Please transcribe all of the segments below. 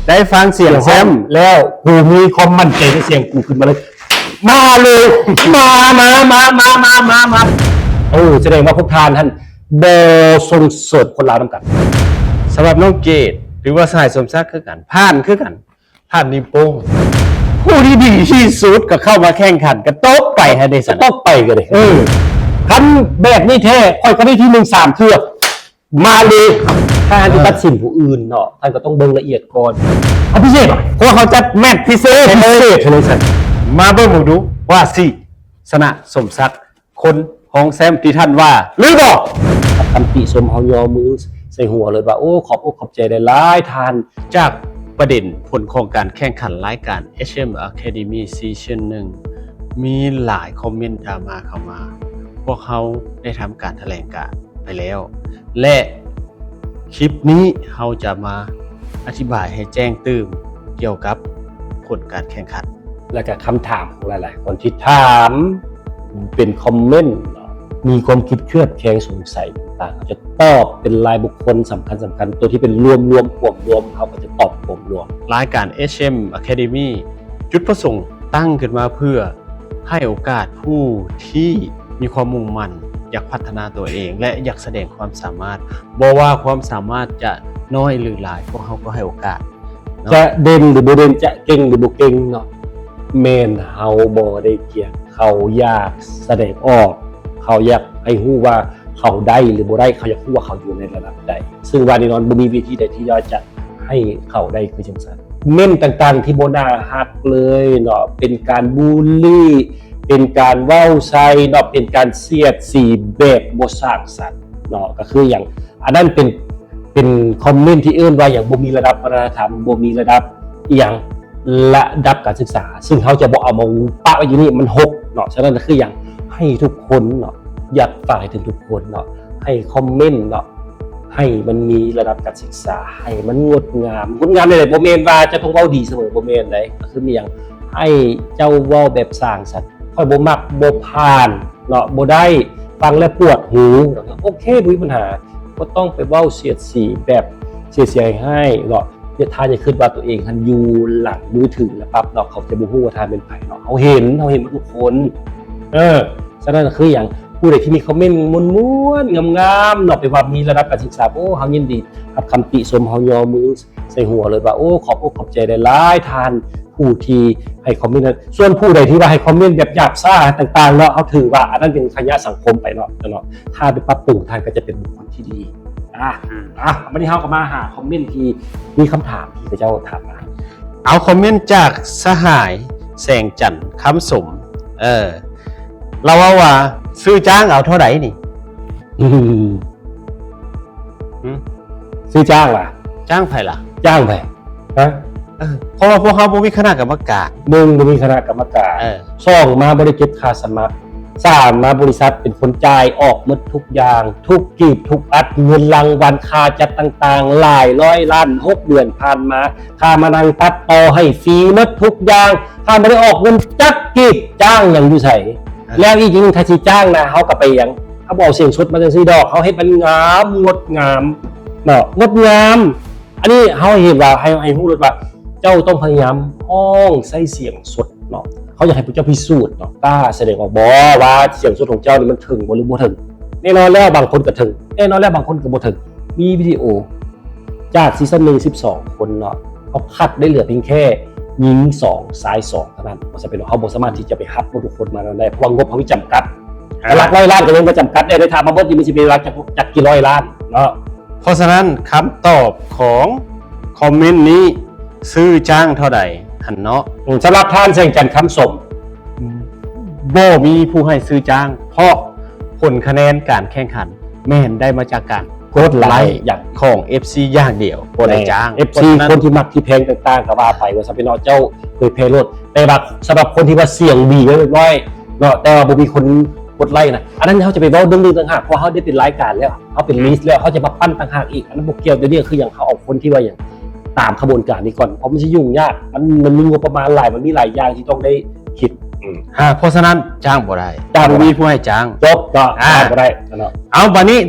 ໄດ້ຟັງສຽງແຊມແລ້ວ ກູມີຄວາມໝັ້ນໃຈໃນສຽງກູຂຶ້ນມາເລີຍ ມາເລີຍ ມາ ມາ ມາ ໂອ້ ສະແດງວ່າພວກທ່ານຫັ້ນບໍ່ສົ່ງເສີມຄົນລາວນຳກັນ. ສຳລັບນ້ອງເກດ ຫຼືວ່າສະຫາຍສົມສັກຄືກັນ ຜ່ານຄືກັນ ຜ່ານນິ້ວໂປ້ງ. ຜູ້ທີ່ດີທີ່ສຸດກໍເຂົ້າມາແຂ່ງຂັນ ກໍຕົກໄປຫັ້ນເດ້ຊັ້ນ ຕົກໄປກໍໄດ້. ເອີ ຄັນແບບນີ້ແທ້ ຂ້ອຍກໍໄດ້ທີໜຶ່ງສາມເທື່ອ. ມາເລີຍ ຖ້າທ່ານຈະຕັດສິນຜູ້ອື່ນເນາະ ທ່ານກໍຕ້ອງເບິ່ງລະອຽດກ່ອນ. ເອົາພິເສດຫວາ? ພວກເຮົາຈັດແມັດພິເສດ ແມັດພິເສດເລີຍຊັ້ນ. ມາເບິ່ງເບິ່ງດູວ່າຊິຊະນະສົມສັກ ຄົນຮອງແຊມທີ່ທ່ານວ່າຫຼືບໍ່? ຄຳຕິຊົມເຮົາຍໍມືໃສ່ຫົວເລີຍວ່າ ໂອ້ ຂອບອົກຂອບໃຈຫຼາຍໆທ່ານ. ຈາກປະເດັນຜົນຂອງການແຂ່ງຂັນລາຍການ ເອັດເອັມ Academy Season ໜຶ່ງ ມີຫຼາຍຄອມເມັນດຣາມາເຂົ້າມາ. ພວກເຮົາໄດ້ທຳການຖະແຫຼງການໄປແລ້ວ ແລະ ຄລິບນີ້ເຮົາຈະມາອະທິບາຍໃຫ້ແຈ້ງຕື່ມກ່ຽວກັບຜົນການແຂ່ງຂັນ ແລະກະຄຳຖາມຂອງຫຼາຍໆຄົນທີ່ຖາມເປັນຄອມເມັນເນາະ ມີຄວາມຄິດເຄືອບແຄງສົງໄສຕ່າງໆ ເຮົາຈະຕອບເປັນລາຍບຸກຄົນສຳຄັນໆ ຕົວທີ່ເປັນລວມໆ ຄວາມລວມ ເຮົາກໍຈະຕອບຄວາມລວມ. ລາຍການ ເອັດເອັມ Academy ຈຸດປະສົງຕັ້ງຂຶ້ນມາເພື່ອ ໃຫ້ໂອກາດຜູ້ທີ່ມີຄວາມມຸ່ງໝັ້ນ ຢາກພັດທະນາຕົວເອງ ແລະ ຢາກສະແດງຄວາມສາມາດ. ບໍ່ວ່າຄວາມສາມາດຈະນ້ອຍຫຼືຫຼາຍ ພວກເຮົາກໍໃຫ້ໂອກາດເນາະ. ຈະເດັ່ນຫຼືບໍ່ເດັ່ນ ຈະເກັ່ງຫຼືບໍ່ເກັ່ງເນາະ ແມ່ນເຮົາບໍ່ໄດ້ກຽງ. ເຂົາຢາກສະແດງອອກ ເຂົາຢາກໃຫ້ຮູ້ວ່າເຂົາໄດ້ຫຼືບໍ່ໄດ້ ເຂົາຢາກຮູ້ວ່າເຂົາຢູ່ໃນລະດັບໃດ. ຊຶ່ງວ່າແນ່ນອນບໍ່ມີເວທີໃດທີ່ວ່າຈະ ໃຫ້ເຂົາໄດ້ຄືຈັ່ງຊັ້ນ. ຄອມເມັນຕ່າງໆທີ່ບໍ່ໜ້າຮັກເລີຍເນາະ ເປັນການບູລີ ເປັນການເວົ້າໃສ່ເນາະ ເປັນການສຽດສີແບບບໍ່ສ້າງສັນເນາະ. ກໍຄືຫຍັງ? ອັນນັ້ນເປັນ ເປັນຄອມເມັນທີ່ເອີ້ນວ່າຫຍັງ? ບໍ່ມີລະດັບວັດທະນະທຳ ບໍ່ມີລະດັບອີ່ຫຍັງ ລະດັບການສຶກສາ ຊຶ່ງເຮົາຈະບໍ່ເອົາມາປະໄວ້ຢູ່ນີ້ ມັນຫົກເນາະ. ສະນັ້ນກໍຄືຫຍັງ? ໃຫ້ທຸກຄົນເນາະ ຢາກຝາກໃຫ້ເຖິງທຸກຄົນເນາະ ໃຫ້ຄອມເມັນເນາະ ໃຫ້ມັນມີລະດັບການສຶກສາ ໃຫ້ມັນງົດງາມ. ງົດງາມແນວໃດ? ບໍ່ແມ່ນວ່າຈະຕ້ອງເວົ້າດີສະເໝີ ບໍ່ແມ່ນໃດ. ກໍຄືມີຫຍັງ? ໃຫ້ເຈົ້າເວົ້າແບບສ້າງສັນ. ຂ້ອຍບໍ່ມັກ ບໍ່ຜ່ານເນາະ ບໍ່ໄດ້ ຟັງແລ້ວປວດຫູ. ໂອເຄ ບໍ່ມີບັນຫາ. ບໍ່ຕ້ອງໄປເວົ້າສຽດສີແບບເສຍຫາຍເນາະ. ຖ້າຢ່າຄິດວ່າຕົວເອງຫັ້ນຢູ່ຫຼັງມືຖືແລ້ວປັບເນາະ ເຂົາຈະບໍ່ຮູ້ວ່າທ່ານເປັນໃຜເນາະ. ເຮົາເຫັນ ເຮົາເຫັນໝົດທຸກຄົນ. ເອີ ສະນັ້ນຄືຫຍັງ? ຜູ້ໃດທີ່ມີຄອມເມັນມ່ວນໆ ງາມໆເນາະ ແປວ່າມີລະດັບການສຶກສາ ໂອ້ ເຮົາຍິນດີຮັບຄຳຕິຊົມ ເຮົາຍໍມືໃສ່ຫົວເລີຍວ່າ ໂອ້ ຂອບອົກຂອບໃຈຫຼາຍໆທ່ານ ຜູ້ທີ່ໃຫ້ຄອມເມັນນັ້ນ. ສ່ວນຜູ້ໃດທີ່ວ່າໃຫ້ຄອມເມັນແບບຫຍາບຊ້າຕ່າງໆເນາະ ເຮົາຖືວ່າອັນນັ້ນເປັນຂະຫຍະສັງຄົມໄປເນາະ ເນາະ. ຖ້າໄປປັບປຸງ ທ່ານກໍຈະເປັນບຸກຄົນທີ່ດີ. ອ່າ ອືມ ອ່າ ບັດນີ້ເຮົາກໍມາຫາຄອມເມັນທີ່ມີຄຳຖາມທີ່ເຂົາເຈົ້າຖາມມາ. ເອົາຄອມເມັນຈາກສະຫາຍແສງຈັນ ຄຳສົມ. ເອີ ລາວເວົ້າວ່າ ຊື້ຈ້າງເອົາເທົ່າໃດນີ້? ອືມ ຫື? ຊື້ຈ້າງຫວາ? ຈ້າງໃຜລະ? ຈ້າງໃຜ? ຮະ? ເອີ ເພາະວ່າພວກເຮົາບໍ່ມີຄະນະກຳມະການ. ໜຶ່ງ ບໍ່ມີຄະນະກຳມະການ. ເອີ ສອງ ມາບໍ່ໄດ້ເກັບຄ່າສະໝັກ. ສາມ ມາບໍລິສັດເປັນຄົນຈ່າຍອອກໝົດທຸກຢ່າງ ທຸກກີບທຸກອັດ ເງິນລາງວັນ ຄ່າຈັດຕ່າງໆ ຫຼາຍຮ້ອຍລ້ານ. ຫົກເດືອນຜ່ານມາ ຂ້າມານັ່ງຕັດຕໍ່ໃຫ້ຟຣີໝົດທຸກຢ່າງ ຂ້າບໍ່ໄດ້ອອກເງິນຈັກກີບ. ຈ້າງຫຍັງຢູ່ໃສ? ເອີ ແລ້ວອີກຢ່າງໜຶ່ງ ຖ້າຊິຈ້າງນະ ເຮົາກໍໄປຫຍັງ ເຮົາບໍ່ເອົາສຽງສົດມາຈັ່ງຊີ້ດອກ ເຮົາເຮັດມັນງາມ ງົດງາມເນາະ ງົດງາມ. ອັນນີ້ເຮົາເຫັນວ່າ ໃຫ້ ໃຫ້ຮູ້ໂລດວ່າ ເຈົ້າຕ້ອງພະຍາຍາມຮ້ອງໃຊ້ສຽງສົດເນາະ. ເຮົາຢາກໃຫ້ພວກເຈົ້າພິສູດເນາະ ກ້າສະແດງອອກບໍ່ວ່າສຽງສົດຂອງເຈົ້ານີ້ມັນເຖິງບໍ່ ຫຼືບໍ່ເຖິງ? ແນ່ນອນແລ້ວບາງຄົນກໍເຖິງ ແນ່ນອນແລ້ວບາງຄົນກໍບໍ່ເຖິງ. ມີວິດີໂອຈາກຊີຊັນໜຶ່ງ ສິບສອງຄົນເນາະ ເຮົາຄັດໄດ້ເຫຼືອພຽງແຄ່ຍິງສອງ ຊາຍສອງເທົ່ານັ້ນ. ເພາະສະນັ້ນເຮົາບໍ່ສາມາດທີ່ຈະໄປຮັບໝົດທຸກຄົນມານັ້ນໄດ້ ເພາະວ່າງົບເຮົາມີຈຳກັດ. ອ່າ ຫຼັກຮ້ອຍລ້ານກໍຍັງບໍ່ຈຳກັດເດ້ ໄດ້ຖາມມາເບິດນີ້ມັນຊິເປັນຫຼັກຈັກ ຈັກກີ່ຮ້ອຍລ້ານເນາະ. ເພາະສະນັ້ນ ຄຳຕອບຂອງຄອມເມັນນີ້ ຊື້ຈ້າງເທົ່າໃດຫັ້ນເນາະ. ອືມ ສຳລັບທ່ານແສງຈັນ ຄຳສົມ ອືມ ບໍ່ມີຜູ້ໃຫ້ຊື້ຈ້າງ ເພາະຜົນຄະແນນການແຂ່ງຂັນແມ່ນໄດ້ມາຈາກການກົດໄລ ກົດໄລ ຂອງເອັຟຊີຢ່າງດຽວ ບໍ່ໄດ້ຈ້າງ. ເອັຟຊີ ຄົນທີ່ມັກທີ່ແພງຕ່າງໆ ກໍວ່າໄປ ວ່າຊັ້ນເນາະ ເຈົ້າເຜີຍແຜ່ໂລດ. ແຕ່ວ່າສຳລັບຄົນທີ່ວ່າສຽງດີໄວ້ຮຽບຮ້ອຍເນາະ ແຕ່ວ່າບໍ່ມີຄົນກົດໄລນະ ອັນນັ້ນເຮົາຈະໄປເວົ້າເລື່ອງໜຶ່ງຕ່າງຫາກ ເພາະເຮົາໄດ້ເປັນລາຍການແລ້ວ ເຮົາເປັນ ອືມ ລິດແລ້ວ ເຮົາຈະມາປັ້ນຕ່າງຫາກອີກ ອັນນັ້ນບໍ່ກ່ຽວ. ດຽວນີ້ຄືຫຍັງ ເຮົາເອົາຄົນທີ່ວ່າຫຍັງ ຕາມຂະບວນການນີ້ກ່ອນ ເພາະມັນຊິຫຍຸ້ງຍາກ ມັນ ມັນມີງົບປະມານຫຼາຍ ມັນມີຫຼາຍຢ່າງທີ່ຕ້ອງໄດ້ຄິດ. ອືມ ອ່າ ເພາະສະນັ້ນຈ້າງບໍ່ໄດ້ ຈ້າງບໍ່ມີຜູ້ໃຫ້ຈ້າງ ຈົບເນາະ ອ່າ ຈ້າງບໍ່ໄດ້ເນາະ. ເອົາ ບັດນີ້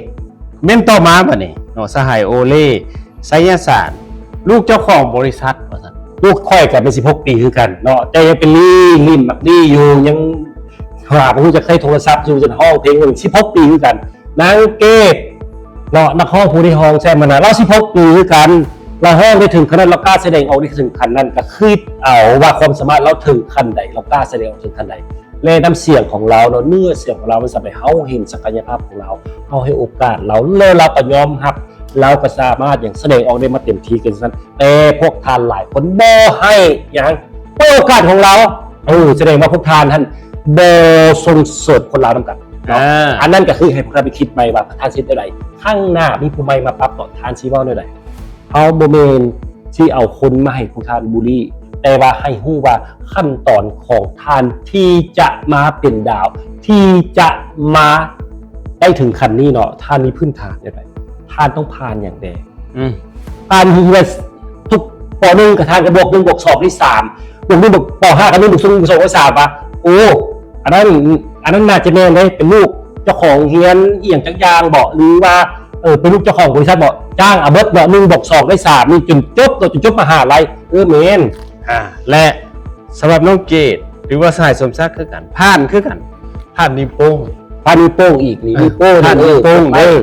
ເມັນຕໍ່ມາບັດນີ້ເນາະ ສະຫາຍໂອເລ ໄຊຍະສານ ລູກເຈົ້າຂອງບໍລິສັດວ່າຊັ້ນ. ລູກຂ້ອຍກໍແມ່ນສິບຫົກປີຄືກັນເນາະ ແຕ່ຍັງເປັນລີ່ ຫຼິ້ນໝາກລີ່ຢູ່ ຍັງຫາບໍ່ຮູ້ຈັກໃຊ້ໂທລະສັບຢູ່ ຈົນຮ້ອງເພງຢູ່ ສິບຫົກປີຄືກັນ. ນາງເກດເນາະ ນັກຮ້ອງຜູ້ທີ່ຮ້ອງແຊມຫັ້ນນະ ລາວສິບຫົກປີຄືກັນ ລາວຮ້ອງໄດ້ເຖິງຂະໜາດ ລາວກ້າສະແດງອອກໄດ້ເຖິງຂັ້ນນັ້ນ ກໍຄິດເອົາວ່າຄວາມສາມາດລາວເຖິງຂັ້ນໃດ ລາວກ້າສະແດງອອກເຖິງຂັ້ນໃດ. ແລະ ນ້ຳສຽງຂອງລາວເນາະ ເນື້ອສຽງຂອງລາວ ມັນສາມາດໃຫ້ເຮົາເຫັນສັກກະຍະພາບຂອງລາວ ເຮົາໃຫ້ໂອກາດລາວ ແລ້ວລາວກໍຍອມຮັບ ລາວກໍສາມາດຫຍັງ ສະແດງອອກໄດ້ມາເຕັມທີ່ຄືຊັ້ນ. ແຕ່ພວກທ່ານຫຼາຍຄົນບໍ່ໃຫ້ຫຍັງ ເປີດໂອກາດຂອງລາວ ເອີ ສະແດງວ່າພວກທ່ານຫັ້ນບໍ່ສົ່ງເສີມຄົນລາວນຳກັນເນາະ. ອ່າ ອັນນັ້ນກໍຄືໃຫ້ພວກທ່ານໄປຄິດໃໝ່ວ່າທ່ານຊິເຮັດແນວໃດ ຄັ້ງໜ້າມີຜູ້ໃໝ່ມາປັບເນາະ ທ່ານຊິເວົ້າແນວໃດ. ເຮົາບໍ່ແມ່ນຊິເອົາຄົນມາໃຫ້ພວກທ່ານບູລີ ແຕ່ວ່າໃຫ້ຮູ້ວ່າຂັ້ນຕອນຂອງທ່ານທີ່ຈະມາເປັນດາວ ທີ່ຈະມາໄດ້ເຖິງຂັ້ນນີ້ເນາະ ທ່ານມີພື້ນຖານແນວໃດ ທ່ານຕ້ອງຜ່ານຫຍັງແດ່. ອືມ ທ່ານເຮັດທຸກ ປໍໜຶ່ງ ກັບທ່ານກໍບວກໜຶ່ງບວກສອງໄດ້ສາມ ບວກໜຶ່ງບວກ ປໍຫ້າ ກັບໜຶ່ງບວກສອງໄດ້ສາມ ວ່າ ໂອ້ ອັນນັ້ນ ອັນນັ້ນໜ້າຈະແມ່ນເດ້ ເປັນລູກເຈົ້າຂອງໂຮງຮຽນອີ່ຫຍັງຈັກຢ່າງບໍ ຫຼືວ່າ ເອີ ເປັນລູກເຈົ້າຂອງບໍລິສັດບໍ ຈ້າງເອົາເບິດເນາະ ໜຶ່ງບວກສອງໄດ້ສາມ ນີ້ຈົນຈົບເນາະ ຈົນຈົບມະຫາໄລ ເອີ ແມ່ນ. ອ່າ ແລະ ສຳລັບນ້ອງເກດ ຫຼືວ່າສາຍສົມສັກຄືກັນ ຜ່ານຄືກັນ ຜ່ານນິ້ວໂປ້ງ ຜ່ານນິ້ວໂປ້ງອີກນີ້ ເອີ ນິ້ວໂປ້ງ ຜ່ານນິ້ວໂປ້ງເດີ ເອີ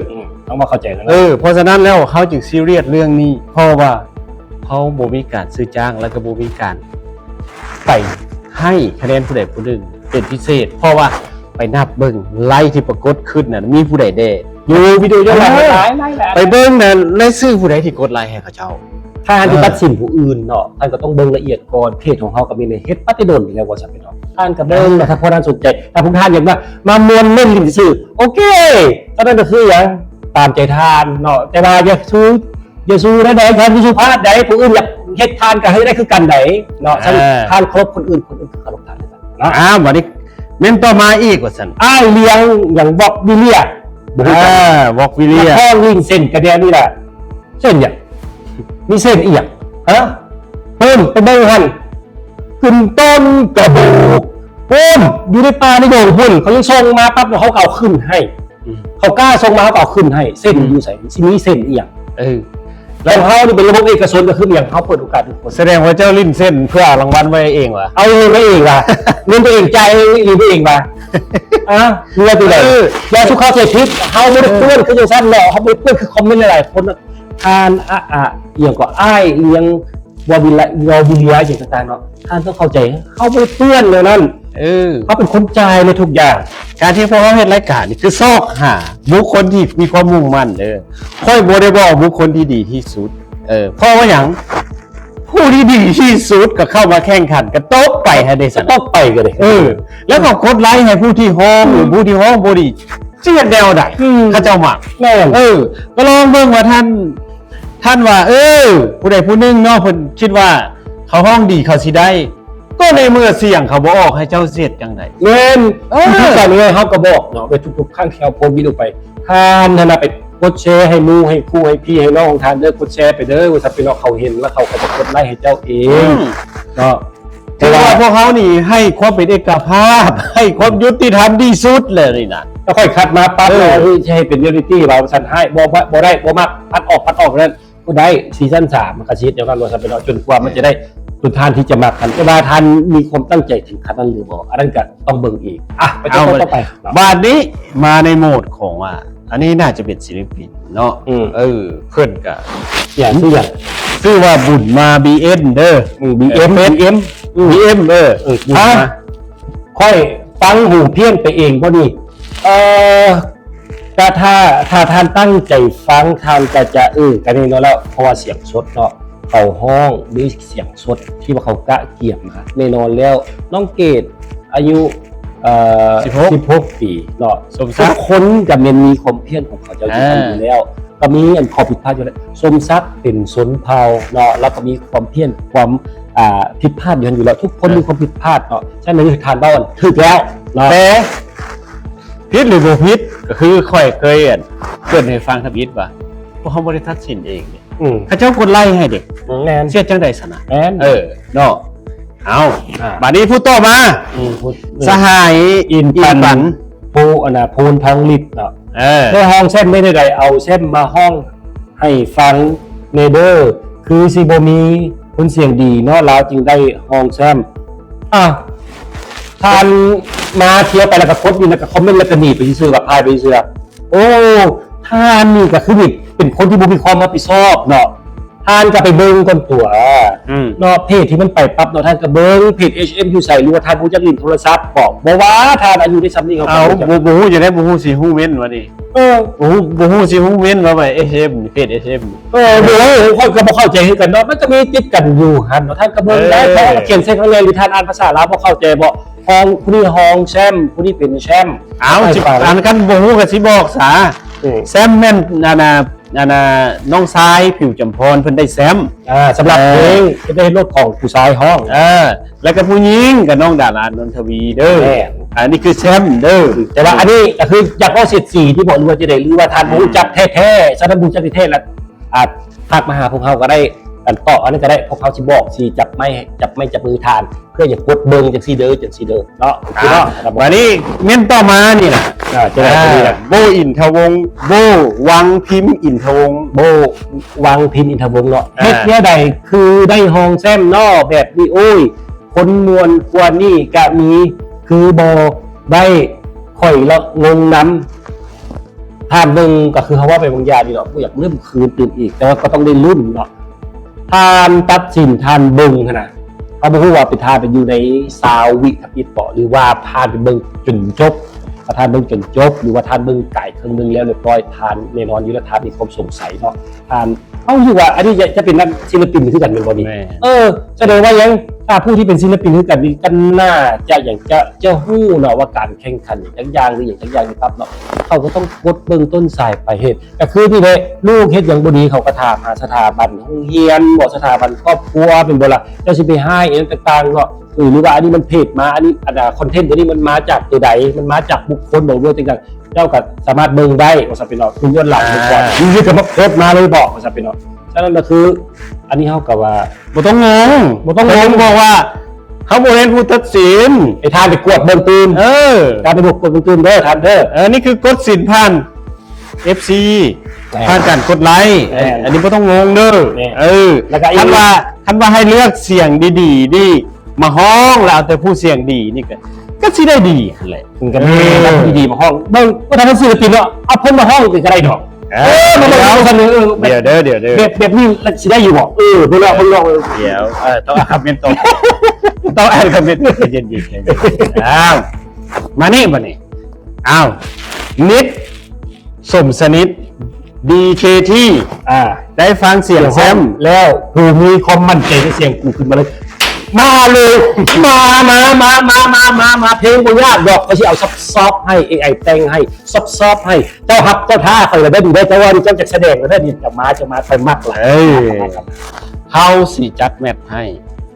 ຕ້ອງມາເຂົ້າໃຈນຳ. ເອີ ເພາະສະນັ້ນແລ້ວເຮົາຈຶ່ງຊີຣຽສເລື່ອງນີ້ ເພາະວ່າເຮົາບໍ່ມີການຊື້ຈ້າງ ແລ້ວກໍບໍ່ມີການໄປໃຫ້ຄະແນນຜູ້ໃດຜູ້ໜຶ່ງເປັນພິເສດ ເພາະວ່າໄປນັບເບິ່ງໄລທີ່ປາກົດຂຶ້ນນັ້ນ ມີຜູ້ໃດແດ່ຢູ່ວິດີໂອຍ້ອນຫຼັງ ຫຼາຍໆ ໄປເບິ່ງນັ້ນ ລາຍຊື່ຜູ້ໃດທີ່ກົດໄລໃຫ້ເຂົາເຈົ້າ. ຖ້າທ່ານຈະຕັດສິນຜູ້ອື່ນເນາະ ທ່ານກໍຕ້ອງເບິ່ງລະອຽດກ່ອນ ເພຈຂອງເຮົາກໍມີໃນເຮັດມາແຕ່ດົນແລ້ວວ່າຊັ້ນເນາະ ທ່ານກໍເບິ່ງເນາະ ຖ້າພວກທ່ານສົນໃຈ ຖ້າພວກທ່ານຢາກມາ ມາມ່ວນຫຼິ້ນຫຼິ້ນຊື່ໆ ໂອເຄ ຕອນນັ້ນກໍຄືຫຍັງ ຕາມໃຈທ່ານເນາະ ແຕ່ວ່າຢ່າສູ້ ຢ່າສູ້ແນວໃດ ທ່ານຢູ່ສຸພາບໃດ ຜູ້ອື່ນຢາກເຮັດທ່ານກໍໃຫ້ໄດ້ຄືກັນໃດເນາະ ເອີ ທ່ານເຄົາລົບຄົນອື່ນ ຄົນອື່ນກໍເຄົາລົບທ່ານຄືກັນເນາະ. ອ້າວ ບັດນີ້ເມັນຕໍ່ມາອີກວ່າຊັ້ນ ອ້າຍລ້ຽງຫຍັງ ວອກວິເລຍ ບໍ່ຮູ້ຈັກ ອ່າ ວອກວິເລຍ ນັກຮ້ອງຫຼິ້ນເສັ້ນກະແດນີ້ແຫຼະ ເສັ້ນຫຍັງ? ມີເສັ້ນອີ່ຫຍັງ? ຮະ? ເພິ່ນໄປເບິ່ງຫັ້ນ ຂຶ້ນຕົ້ນກະບູກພຸ້ນ ຢູ່ໃນປ່າໃນດົງພຸ້ນ ເຂົາຍັງສົ່ງມາປັບ ເຮົາກໍເອົາຂຶ້ນໃຫ້ ອືມ ເຂົາກ້າສົ່ງມາ ເຮົາກໍເອົາຂຶ້ນໃຫ້ ເສັ້ນ ອືມ ຢູ່ໃສ? ຊິມີເສັ້ນອີ່ຫຍັງ? ເອີ ແລ້ວເຮົານີ້ເປັນລະບົບເອກະຊົນ ກໍຄືອີ່ຫຍັງ? ເຮົາເປີດໂອກາດໃຫ້ທຸກຄົນ. ສະແດງວ່າເຈົ້າຫຼິ້ນເສັ້ນເພື່ອລາງວັນໄວ້ເອງຫວາ? ເອົາເງິນໄວ້ເອງຫວາ? ເງິນຕົວເອງຈ່າຍເອງ ເອງໄປເອງຫວາ? ອະ ເລື່ອງຕົວໃດ? ເອີ ຢ່າສຸເຂົ້າໃຈຜິດ ເຮົາບໍ່ໄດ້ເປື້ອນ ເອີ ຄືຈັ່ງຊັ້ນເນາະ ເຮົາບໍ່ໄດ້ເປື້ອນ ຄືຄອມເມັນຫຼາຍໆຄົນ ທ່ານ ອະ ອະ ອີ່ຫຍັງກໍ ອ້າຍອີ່ຫຍັງ ວອລວິລາ ວອລວິເລຍ ອີ່ຫຍັງຕ່າງໆເນາະ ທ່ານຕ້ອງເຂົ້າໃຈ ເຮົາບໍ່ໄດ້ເປື້ອນແນວນັ້ນ ເອີ ເຮົາເປັນຄົນຈ່າຍໃນທຸກຢ່າງ. ການທີ່ພວກເຮົາເຮັດລາຍການນີ້ ຄືຊອກຫາບຸກຄົນທີ່ມີຄວາມມຸ່ງໝັ້ນເດີ ຂ້ອຍບໍ່ໄດ້ບອກບຸກຄົນທີ່ດີທີ່ສຸດ ເອີ ເພາະວ່າຫຍັງ? ຜູ້ທີ່ດີທີ່ສຸດກໍເຂົ້າມາແຂ່ງຂັນ ກໍຕົກໄປຫັ້ນເດ້ ກໍຕົກໄປກໍໄດ້ ເອີ ແລ້ວກໍກົດໄລໃຫ້ຜູ້ທີ່ຮ້ອງ ອືມ ຫຼືຜູ້ທີ່ຮ້ອງບໍ່ດີ ຊິເຮັດແນວໃດ? ອືມ ເຂົາເຈົ້າມັກ ແມ່ນ ເອີ ກໍລອງເບິ່ງວ່າທ່ານ ທ່ານວ່າ ເອີ ຜູ້ໃດຜູ້ໜຶ່ງເນາະ ເພິ່ນຄິດວ່າເຂົາຮ້ອງດີ ເຂົາຊິໄດ້ ກໍໃນເມື່ອສຽງເຂົາບໍ່ອອກ ໃຫ້ເຈົ້າຊິເຮັດຈັ່ງໃດ? ແມ່ນ ເອີ ຄືກັນເລີຍ ເຮົາກໍບອກເນາະ ໃນທຸກໆຄັ້ງທີ່ເຮົາໂພສວິດອອກໄປ ທ່ານຫັ້ນນະໄປກົດແຊໃຫ້ໝູ່ ໃຫ້ຄູ່ ໃຫ້ພີ່ ໃຫ້ນ້ອງຂອງທ່ານເດີ ກົດແຊໄປເດີ ວ່າຊັ້ນ ພີ່ນ້ອງເຂົາເຫັນແລ້ວ ເຂົາກໍຈະກົດໄລໃຫ້ເຈົ້າເອງ ອືມ ເນາະ. ຖືວ່າພວກເຮົານີ້ໃຫ້ຄວາມເປັນເອກະພາບ ໃຫ້ຄວາມຍຸຕິທຳທີ່ສຸດແລ້ວນີ້ນະ ແລ້ວຂ້ອຍຄັດມາປັບ ເອີ ແລ້ວ ເອີ ຊິໃຫ້ເປັນເຣຍລິຕີ້ວ່າຊັ້ນ ໃຫ້ ບໍ່ ບໍ່ ບໍ່ໄດ້ ບໍ່ມັກ ປັດອອກ ປັດອອກນັ້ນ ບໍ່ໄດ້ ຊີຊັນສາມມັນກໍຊິເຮັດແນວນັ້ນວ່າຊັ້ນ ເນາະ ຈົນກວ່າມັນຈະໄດ້ ເອີ ຈຸດທ່ານທີ່ຈະມັກຫັ້ນ ແຕ່ວ່າທ່ານມີຄວາມຕັ້ງໃຈເຖິງຂັ້ນນັ້ນຫຼືບໍ່ ອັນນັ້ນກໍຕ້ອງເບິ່ງອີກ. ອ່ະ ໄປຕໍ່ ຕໍ່ໄປເນາະ ບາດນີ້ມາໃນໂໝດຂອງວ່າ ອັນນີ້ໜ້າຈະເປັນສິລະປິນເນາະ ອືມ ເອີ ເພິ່ນກະ ອີ່ຫຍັງ ຊື່ຫຍັງ? ຊື່ວ່າບຸນມາ ບີເອັມ ເດີ ອືມ ບີເອັມ ເອີ ເຟສ ບີເອັມ ອືມ ບີເອັມ ເອີ ເອີ ບຸນມາ ອ່າ ຂ້ອຍຟັງຫູພຽນໄປເອງບໍ່ນີ້? ເອີ ກະຖ້າ ຖ້າທ່ານຕັ້ງໃຈຟັງ ທ່ານກະຈະ ເອີ ກະແນ່ນອນແລ້ວ ເພາະວ່າສຽງສົດເນາະ ເຂົາຮ້ອງດ້ວຍສຽງສົດທີ່ວ່າເຂົາກະກຽມມາ ແນ່ນອນແລ້ວ ນ້ອງເກດ ອາຍຸ ເອີ ສິບຫົກ ສິບຫົກປີເນາະ ສົມສັກ ທຸກຄົນກໍແມ່ນມີຄວາມພຽນຂອງເຂົາເຈົ້າຢູ່ ອ່າ ຢູ່ແລ້ວ ກໍມີອັນຂໍ້ຜິດພາດຢູ່ແລ້ວ ສົມສັກເປັນຊົນເຜົ່າເນາະ ແລ້ວກໍມີຄວາມພຽນ ຄວາມ ອ່າ ຜິດພາດຢູ່ຫັ້ນຢູ່ແລ້ວ ທຸກຄົນ ເອີ ມີຄວາມຜິດພາດເນາະ ສະນັ້ນຄືທ່ານເວົ້າຫັ້ນຖືກແລ້ວເນາະ ແຕ່ຜິດຫຼືບໍ່ຜິດ ກໍຄືຂ້ອຍເຄີຍ ອັນ ເກີດໃຫ້ຟັງທຳອິດວ່າ ພວກເຮົາບໍ່ໄດ້ຕັດສິນເອງເດ້ ອືມ ເຂົາເຈົ້າກົດໄລໃຫ້ເດ້ ແມ່ນ ເຮັດຈັ່ງໃດຊັ້ນນະ ແມ່ນ ເອີ ເນາະ ເອົາ ອ່າ ບາດນີ້ຜູ້ຕໍ່ມາ ອືມ ຜູ້ ສະຫາຍ ອິນປັນ ອິນປັນ ພູ ອັນນ່າ ພູນທອງລິດເນາະ ເອີ ໄດ້ຮ້ອງແຊມໄດ້ແນວໃດ ເອົາແຊມມາຮ້ອງໃຫ້ຟັງແດ່ເດີ ຄືຊິບໍ່ມີຄົນສຽງດີເນາະ ລາວຈຶ່ງໄດ້ຮອງແຊມ. ອ່າ ທ່ານມາທ່ຽວໄປແລ້ວກໍກົດຢູ່ ແລ້ວກໍຄອມເມັນ ແລ້ວກໍໜີໄປຊື່ໆ ວ່າພາຍໄປຊື່ໆ. ໂອ້ ທ່ານນີ້ກໍຄືນີ້ເປັນຄົນທີ່ບໍ່ມີຄວາມຮັບຜິດຊອບເນາະ. ທ່ານກໍໄປເບິ່ງກ່ອນຕົວະ ອືມ ເນາະ ເພຈທີ່ມັນໄປປັບເນາະ ທ່ານກໍເບິ່ງເພຈ ເອສເອັມ ຢູ່ໃສ ຫຼືວ່າທ່ານຮູ້ຈັກຫຼິ້ນໂທລະສັບບໍ? ບໍ່ວ່າທ່ານອາຍຸໄດ້ສ່ຳນີ້ ເຂົາກໍ ເອົ້າ ບໍ່ຮູ້ຈັກ ບໍ່ ບໍ່ຮູ້ຈັ່ງໃດ ບໍ່ຮູ້ຊິຮູ້ເມັນວ່ານີ້. ເອີ ບໍ່ຮູ້ ບໍ່ຮູ້ຊິຮູ້ເມັນວ່າ ເອສເອັມ ເພຈ ເອສເອັມ ເອີ ບໍ່ຮູ້ ຂ້ອຍກໍບໍ່ເຂົ້າໃຈຄືກັນເນາະ ມັນກໍມີຕິດກັນຢູ່ຫັ້ນເນາະ. ທ່ານກໍເບິ່ງໄດ້ ເອີ ເພາະວ່າຂຽນໃສ່ຂ້າງໃນ ຫຼືທ່ານອ່ານພາສາລາວບໍ່ເຂົ້າໃຈບໍ? ຮອງ ຜູ້ນີ້ຮອງແຊມ ຜູ້ນີ້ເປັນແຊມ. ເອົ້າ ໃຫ້ຟັງ ອັນຄັນບໍ່ຮູ້ກໍຊິບອກຊະ. ອືມ ແຊມແມ່ນ ອັນນ່າ ອັນນ່າ ນ້ອງຊາຍ ຜິວຈຳພອນ ເພິ່ນໄດ້ແຊມ ອ່າ ສຳລັບ ເອີ ເພງ ເຮັດໄດ້ເຮັດລົດຂອງຜູ້ຊາຍຮ້ອງ ເອີ ແລ້ວກໍຜູ້ຍິງກໍນ້ອງດາລາ ນນທະວີເດີ. ແມ່ນ ອັນນີ້ຄືແຊມເດີ ແຕ່ວ່າອັນນີ້ກໍຄືຢາກເວົ້າເສດສີທີ່ບອກ ຫຼືວ່າຈັ່ງໃດ ຫຼືວ່າທ່ານ ອືມ ບໍ່ຮູ້ຈັກແທ້ໆ ສະນັ້ນບໍ່ຮູ້ຈັກແທ້ໆ ລະ ອ່າ ທັກມາຫາພວກເຮົາກໍໄດ້ ອັນຕອບອັນນັ້ນກໍໄດ້ ພວກເຮົາຊິບອກ ຊິຈັບໄມ້ ຈັບໄມ້ຈັບມືທ່ານ ເພື່ອຢາກກົດເບິ່ງຈັ່ງຊີ້ເດີ ຈັ່ງຊີ້ເດີເນາະ. ໂອເຄເນາະ ອ່າ ບາດນີ້ເມັນຕໍ່ມານີ້ນະ ອ່າ ຈະໄດ້ ອ່າ ໂບອິນທະວົງ ໂບວັງພິມອິນທະວົງ ໂບວັງພິມອິນທະວົງເນາະ. ອ່າ ເຮັດແນວໃດຄືໄດ້ຮອງແຊມເນາະ ແບບນີ້ ໂອ້ຍ ຄົນມ່ວນກວ່ານີ້ກະມີ ຄືບໍ່ໄດ້ ຂ້ອຍລະງົງນຳ. ທ່ານເບິ່ງ ກໍຄືເຮົາເວົ້າໄປບາງຢ່າງນີ້ເນາະ ບໍ່ຢາກເລີ່ມຄືນຕື່ມອີກ ແຕ່ວ່າກໍຕ້ອງໄດ້ລຸ້ນເນາະ. ທ່ານຕັດສິນ ທ່ານເບິ່ງຫັ້ນນະ ເຮົາບໍ່ຮູ້ວ່າເປັນ ທ່ານໄປຢູ່ໃນຊາວວິທຳອິດບໍ ຫຼືວ່າທ່ານໄປເບິ່ງຈົນຈົບ. ຖ້າທ່ານເບິ່ງຈົນຈົບ ຫຼືວ່າທ່ານເບິ່ງກາຍເຄິ່ງໜຶ່ງແລ້ວລຽບຮ້ອຍ ທ່ານແນ່ນອນຢູ່ແລ້ວ ທ່ານມີຄວາມສົງໄສເນາະ. ທ່ານ ເຮົາຮູ້ສຶກວ່າອັນນີ້ຈະ ຈະເປັນນັກສິລະປິນຄືກັນແມ່ນບໍ່ນີ້? ແມ່ນ. ເອີ ສະແດງວ່າຫຍັງ ຖ້າຜູ້ທີ່ເປັນສິລະປິນຄືກັນນີ້ ກໍໜ້າຈະຫຍັງ ຈະ ຈະຮູ້ເນາະວ່າການແຂ່ງຂັນຫຍັງຈັກຢ່າງ ຫຼືຫຍັງຈັກຢ່າງນີ້ປັບເນາະ ເຂົາກໍຕ້ອງກົດເບິ່ງຕົ້ນສາຍປາຍເຫດ. ກໍຄືນີ້ແຫຼະ ລູກເຮັດຫຍັງບໍ່ດີ ເຂົາກໍຖາມຫາສະຖາບັນໂຮງຮຽນບໍ ສະຖາບັນຄອບຄົວແມ່ນບໍ່ລະ? ເຈົ້າຊິໄປຮ້າຍອີ່ຫຍັງຕ່າງໆເນາະ ເອີ ຫຼືວ່າອັນນີ້ມັນເພຈມາ ອັນນີ້ ອັນ ອາ ຄອນເທັນຕົວນີ້ມັນມາຈາກຕົວໃດ ມັນມາຈາກບຸກຄົນບໍ ຫຼືວ່າຈັ່ງໃດ ເຈົ້າກໍສາມາດເບິ່ງໄດ້ວ່າຊັ້ນເປັນເນາະ ຄືຍ້ອນຫຼັງເບິ່ງກ່ອນ ອ່າ ຢູ່ໆກໍມາໂພສມາເລີຍບໍວ່າຊັ້ນເປັນເນາະ. ສະນັ້ນກໍຄື ອັນນີ້ເຮົາກໍວ່າ ບໍ່ຕ້ອງງົງ ບໍ່ຕ້ອງງົງ ເພິ່ນບອກວ່າ ເຮົາບໍ່ແມ່ນຜູ້ຕັດສິນ ໃຫ້ທ່ານໄປກວດເບິ່ງຕື່ມ ເອີ ທ່ານໄປກວດເບິ່ງຕື່ມເດີທ່ານເດີ. ເອີ ນີ້ຄືກົດສິນຜ່ານ ເອັຟຊີ ແມ່ນ ຜ່ານການກົດໄລ ແມ່ນ ອັນນີ້ບໍ່ຕ້ອງງົງເດີ ແມ່ນ ເອີ ແລ້ວກໍອີກ ຄັນວ່າ ຄັນວ່າໃຫ້ເລືອກສຽງດີໆນີ້ມາຮ້ອງ ແລ້ວເອົາແຕ່ຜູ້ສຽງດີນີ້ກໍ ກໍຊິໄດ້ດີຫັ້ນແຫຼະ. ມັນກໍມີ ເອີ ນັກດນຕຣີດີໆມາຮ້ອງ ເບິ່ງວ່າທາງສິລະປິນເນາະ ເອົາເພິ່ນມາຮ້ອງເປັນກໍໄດ້ດອກ. ເອີ ເອີ ມາເບິ່ງ ດຽວ ວ່າຊັ້ນເດີ ເອີ ແບບ ດຽວເດີ ດຽວເດີ ແບບ ແບບນີ້ລະຊິໄດ້ຢູ່ບໍ່? ເອີ ເບິ່ງເນາະ ເບິ່ງເນາະ ເອີ ດຽວ ເອີ ຕ້ອງອ່ານຄອມເມັນກ່ອນ ຕ້ອງອ່ານຄອມເມັນ ໃຈເຢັນໆ ໃຈເຢັນ. ອ້າວ ມານີ້ ມານີ້ ອ້າວ ນິດ ສົມສະໜິດ ດີເຄທີ ອ່າ ໄດ້ຟັງສຽງແຊມແລ້ວ ກູມີຄວາມໝັ້ນໃຈໃນສຽງກູຂຶ້ນມາເລີຍ ມາເລີຍ ມາ ມາ ເພງບໍ່ຍາກດອກ ຂ້ອຍຊິເອົາຊອບໆໃຫ້ ເອໄອແຕ່ງໃຫ້ ຊອບໆໃຫ້. ເຈົ້າຮັບເຈົ້າທ້າຂ້ອຍລະເດີ ເຈົ້າວ່າເຈົ້າຈະສະແດງລະເດີ ນີ້ເຈົ້າມາ ເຈົ້າມາ ຂ້ອຍມັກຫຼາຍ. ເອີ ເຮົາຊິຈັດແມັດໃຫ້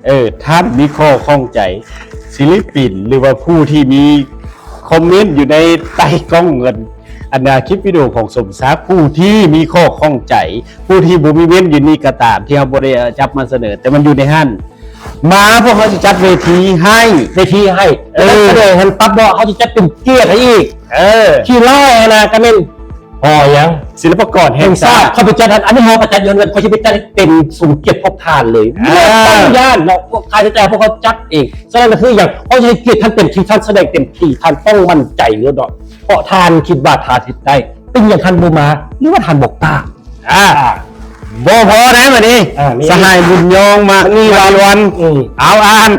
ເອີ ທ່ານມີຂໍ້ຂ້ອງໃຈ ສິລະປິນ ຫຼືວ່າຜູ້ທີ່ມີຄອມເມັນຢູ່ໃນໃຕ້ກ້ອງ ອັນ ອັນ ອາ ຄລິບວິດີໂອຂອງສົມສັກ ຜູ້ທີ່ມີຂໍ້ຂ້ອງໃຈ ຜູ້ທີ່ບໍ່ມີເມັນຢູ່ນີ້ກໍຕາມ ທີ່ເຮົາບໍ່ໄດ້ ເອີ ຈັບມາສະເໜີ ແຕ່ມັນຢູ່ໃນຫັ້ນ ມາ ພວກເຮົາຊິຈັດເວທີໃຫ້ ເວທີໃຫ້ ເອີ ສະແດງຫັ້ນປັບເນາະ ເຮົາຊິຈັດເປັນກຽດໃຫ້ອີກ. ເອີ ຂີ້ຮ້າຍຫັ້ນນະ ກໍແມ່ນ ຫໍຫຍັງ ສິລະປະກອນແຫ່ງຊາດ ແຫ່ງຊາດ ເຂົາໄປຈັດຫັ້ນ ອັນນີ້ເຮົາກໍຈັດຢູ່ຫັ້ນ ຂ້ອຍຊິໄປຈັດເປັນສົມກຽດພວກທ່ານເລີຍ ອ່າ ບໍ່ຕ້ອງຢ້ານເນາະ ຄ່າໃຊ້ຈ່າຍພວກເຮົາຈັດເອງ. ສະນັ້ນກໍຄືຫຍັງ ເຮົາຊິໃຫ້ກຽດທ່ານເຕັມທີ່ ທ່ານສະແດງເຕັມທີ່ ທ່ານຕ້ອງໝັ້ນໃຈໂລດເນາະ ເພາະທ່ານຄິດວ່າທ່ານເຮັດໄດ້ ເປັນຫຍັງທ່ານບໍ່ມາ ຫຼືວ່າທ່ານບໍ່ກ້າ? ອ່າ ອ່າ ບໍ່ພໍໃດບາດນີ້ ອ່າ ມີ ສະຫາຍບຸນຍອງ ມະນີວັນ ອືມ ເອົາ ອ່ານ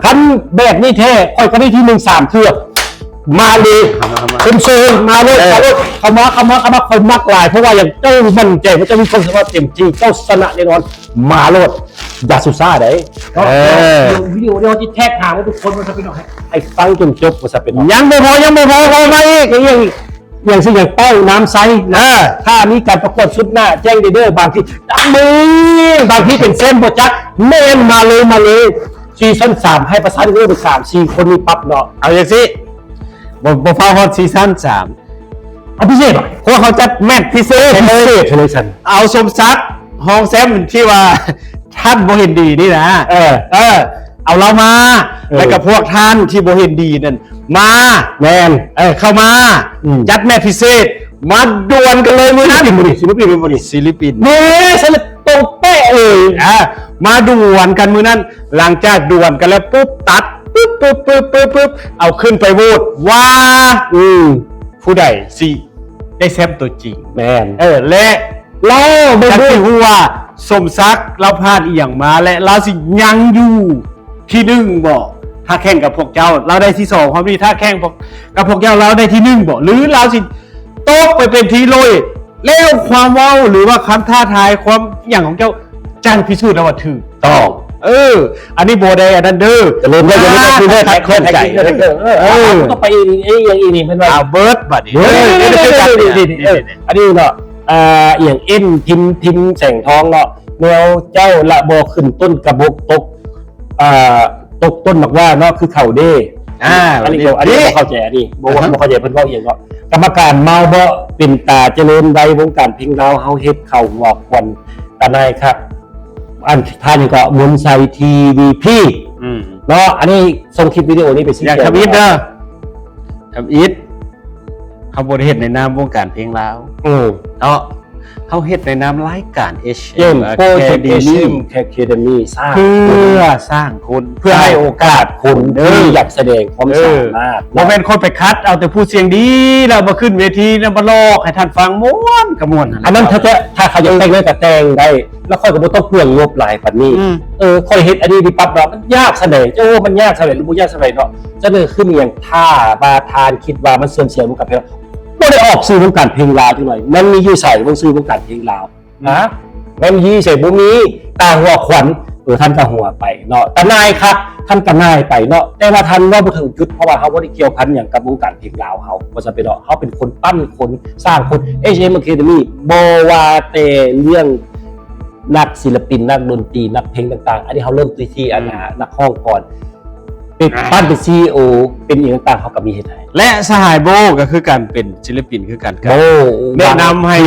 ຄັນແບບນີ້ແທ້ ຂ້ອຍກໍໄດ້ທີໜຶ່ງສາມເທື່ອ ມາເລີຍ ມາ ມາ ມາ ເປັນໂຊ ມາໂລດ ເອີ ມາໂລດ ເຂົ້າມາ ເຂົ້າມາ ເຂົ້າມາ ຂ້ອຍມັກຫຼາຍ ເພາະວ່າຫຍັງ ເຈົ້າໝັ້ນໃຈວ່າເຈົ້າມີຄວາມສາມາດເຕັມທີ່ ເຈົ້າຊະນະແນ່ນອນ ມາໂລດ ຢ່າສູ່ຊ້າໃດ ເອີ ເນາະ ວິດີໂອນີ້ເຮົາຊິແທັກຫາໝົດທຸກຄົນ ວ່າຊະເປັນ ໃຫ້ ໃຫ້ຟັງຈົນຈົບ ວ່າຊະເປັນ ຍັງບໍ່ພໍ ຍັງບໍ່ພໍ ຂໍມາອີກ ຍັງ ຫຍັງຊິຫຍັງ ເປົ້ານ້ຳໃສນະ ອ່າ ຖ້າມີການປະກວດຊຸດໜ້າ ແຈ້ງໄດ້ເດີ ບາງທີ ບາງທີເປັນແຊມບໍ່ຈັກ ແມ່ນ ມາເລີຍ ມາເລີຍ ຊີຊັນສາມ ໃຫ້ປະສານເດີ ໄປສາມສີ່ຄົນນີ້ປັບເນາະ. ເອົາຈັ່ງຊີ້ ບໍ່ ບໍ່ຟ້າວຮອດຊີຊັນສາມ ເອົາພິເສດຫວາ ພວກເຮົາຈັດແມັດພິເສດ ແມັດພິເສດເລີຍຊັ້ນ ເອົາສົມສັກ ຮອງແຊມທີ່ວ່າ ທ່ານບໍ່ເຫັນດີນີ້ນະ ເອີ ເອີ ເອົາລາວມາ ເອີ ແລ້ວກໍພວກທ່ານທີ່ບໍ່ເຫັນດີນັ້ນມາ ແມ່ນ ເອີ ເຂົ້າມາ ອືມ ຈັດແມັດພິເສດ ມາດວນກັນເລີຍມື້ນັ້ນ ສິລະປິນບໍ່ນີ້ ສິລະປິນບໍ່ນີ້ ສິລະປິນ ນີ້ ສະເລັດຕົງແປະ ເອີຍ ອ່າ ມາດວນກັນມື້ນັ້ນ ຫຼັງຈາກດວນກັນແລ້ວປຸບ ຕັດ ປຶບ ປຶບ ປຶບ ປຶບ ປຶບ ເອົາຂຶ້ນໄປໂຫວດວ່າ ອືມ ຜູ້ໃດຊິໄດ້ແຊ້ມຕົວຈິງ. ແມ່ນ ເອີ ແລະ ລາວບໍ່ຮູ້ວ່າສົມສັກລາວຜ່ານອີ່ຫຍັງມາ ແລະ ລາວຊິຍັງຢູ່ທີໜຶ່ງບໍ່ ຖ້າແຂ່ງກັບພວກເຈົ້າ ລາວໄດ້ທີສອງ ຄວາມນີ້ ຖ້າແຂ່ງກັບພວກເຈົ້າ ລາວໄດ້ທີໜຶ່ງບໍ່ ຫຼືລາວຊິຕົກໄປເປັນທີໂລຍ. ແລ້ວຄວາມເວົ້າ ຫຼືວ່າຄຳທ້າທາຍ ຄວາມຫຍັງຂອງເຈົ້າ ຈັ່ງພິສູດແລ້ວວ່າຖືກຕ້ອງ. ເອີ ອັນນີ້ບໍ່ໄດ້ອັນນັ້ນເດີ ຈະເລີ່ມໄດ້ ຈະເລີ່ມໄດ້ ເອີ ເອີ ເອີ ເອີ ຕ້ອງໄປອີກ ອີກຢ່າງອີກນີ້ ເພິ່ນວ່າ ເອົາເບີດບາດນີ້ ເອີ ເອີ ອັນນີ້ເນາະ ອ່າ ອີ່ຫຍັງ ເອັນ ພິມ ພິມແສງທອງເນາະ ແນວເຈົ້າລະບໍ່ຂຶ້ນຕົ້ນກະບົກຕົກ ອ່າ ຕົກຕົ້ນໝາກຫວ້າເນາະ ຄືເຂົາເດ້. ອ່າ ອັນນີ້ກໍ ອັນນີ້ບໍ່ເຂົ້າໃຈ ອັນນີ້ບໍ່ ອ່າຮະ ບໍ່ເຂົ້າໃຈເພິ່ນເວົ້າອີ່ຫຍັງເນາະ. ກຳມະການເມົາເບາະ ເປັນຕາຈະເລີນໄວ ວົງການເພງລາວເຮົາເຮັດເຂົ້າຫົວຄວັນ ຕານາຍຄັກ ອັນທ້າຍນີ້ກໍມົນໄຊ ທີ ວີ ພີ ອືມ ເນາະ. ອັນນີ້ສົ່ງຄລິບວິດີໂອນີ້ໄປຊີ້ແຈງ ຢ່າທຳອິດເດີ ທຳອິດ ເຮົາບໍ່ໄດ້ເຮັດໃນນາມວົງການເພງລາວ ອືມ ເນາະ ເຮົາເຮັດໃນນາມລາຍການ ເອັດເອັມ ໂປຣເຈັກ ເອັດເອັມ Academy ເພື່ອສ້າງຄົນ ເພື່ອໃຫ້ໂອກາດຄົນທີ່ຢາກສະແດງຄວາມສາມາດ ບໍ່ແມ່ນຄົນໄປຄັດເອົາແຕ່ຜູ້ສຽງດີ ແລ້ວມາຂຶ້ນເວທີ ແລ້ວມາຫຼອກໃຫ້ທ່ານຟັງ ມ່ວນກໍມ່ວນ ອັນນັ້ນ ຖ້າ ຖ້າເຂົາຢາກແຕ່ງໄດ້ກໍແຕ່ງໄດ້ ແລ້ວຂ້ອຍກໍບໍ່ຕ້ອງເປືອງງົບຫຼາຍປານນີ້. ເອີ ຂ້ອຍເຮັດອັນນີ້ນີ້ປັບເນາະ ມັນຍາກສ່ຳໃດ ເຈົ້າວ່າມັນຍາກສ່ຳໃດ ຫຼືບໍ່ຍາກສ່ຳໃດເນາະ. ຈະເລີຍຄືມີຫຍັງ ຖ້າວ່າທ່ານຄິດວ່າມັນເສື່ອມເສຍວົງການເພງ ບໍ່ໄດ້ອອກຊື່ວົງການເພງລາວຈັກໜ້ອຍ ມັນມີຢູ່ໃສ ບໍ່ຊື່ວົງການເພງລາວ ອືມ ນະ ແມ່ນມີໃສ ບໍ່ມີ ຕາຫົວຂວັນ ເອີ ທ່ານກໍຫົວໄປເນາະ ຕານາຍຄັກ ທ່ານກໍນາຍໄປເນາະ ແຕ່ວ່າທ່ານເວົ້າບໍ່ເຖິງຈຸດ ເພາະວ່າເຮົາບໍ່ໄດ້ກ່ຽວພັນຫຍັງກັບວົງການເພງລາວເຮົາ ວ່າຊັ້ນເປັນເນາະ. ເຮົາເປັນຄົນປັ້ນຄົນສ້າງຄົນ ເອັດເອັມ Academy ບໍ່ວ່າແຕ່ເລື່ອງນັກສິລະປິນ ນັກດົນຕີ ນັກເພງຕ່າງໆ ອັນນີ້ເຮົາເລີ່ມທີ່ ທີ່ ອືມ ອັນ ນັກຮ້ອງກ່ອນ ເປັນ ອ່າ ປັ້ນເປັນ ຊີອີໂອ ເປັນອີ່ຫຍັງຕ່າງໆ ເຮົາກໍມີເຮັດໃຫ້ ແລະ ສະຫາຍໂບກໍຄືກັນ ເປັນສິລະປິນຄືກັນ ໂບ ແນະນຳໃຫ້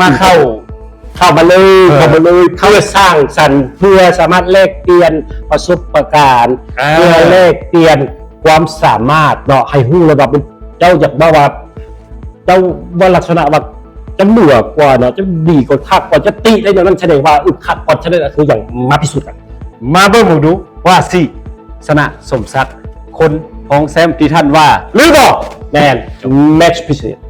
ມາເຂົ້າ ເຂົ້າມາເລີຍ ເອີ ເຂົ້າມາເລີຍ ເພື່ອສ້າງສັນ ເພື່ອສາມາດແລກປ່ຽນປະສົບປະການ ອ່າ ເພື່ອແລກປ່ຽນຄວາມສາມາດເນາະ ໃຫ້ຮູ້ລະດັບ ເຈົ້າຢາກເວົ້າວ່າ ເຈົ້າວ່າລັກສະນະວ່າຈະເໜືອກວ່າເນາະ ຈະດີກວ່າ ຄັກກວ່າ ຈະຕິໄດ້ແນວນັ້ນ ສະແດງວ່າອຶກຄັກກ່ອນ ສະແດງວ່າຄືຫຍັງ ມາພິສູດກັນ ມາເບິ່ງເບິ່ງດູວ່າຊິຊະນະສົມສັກ ຄົນຮອງແຊ້ມທີ່ທ່ານວ່າ ຫຼືບໍ່. ແມ່ນ ແມັດພິເສດ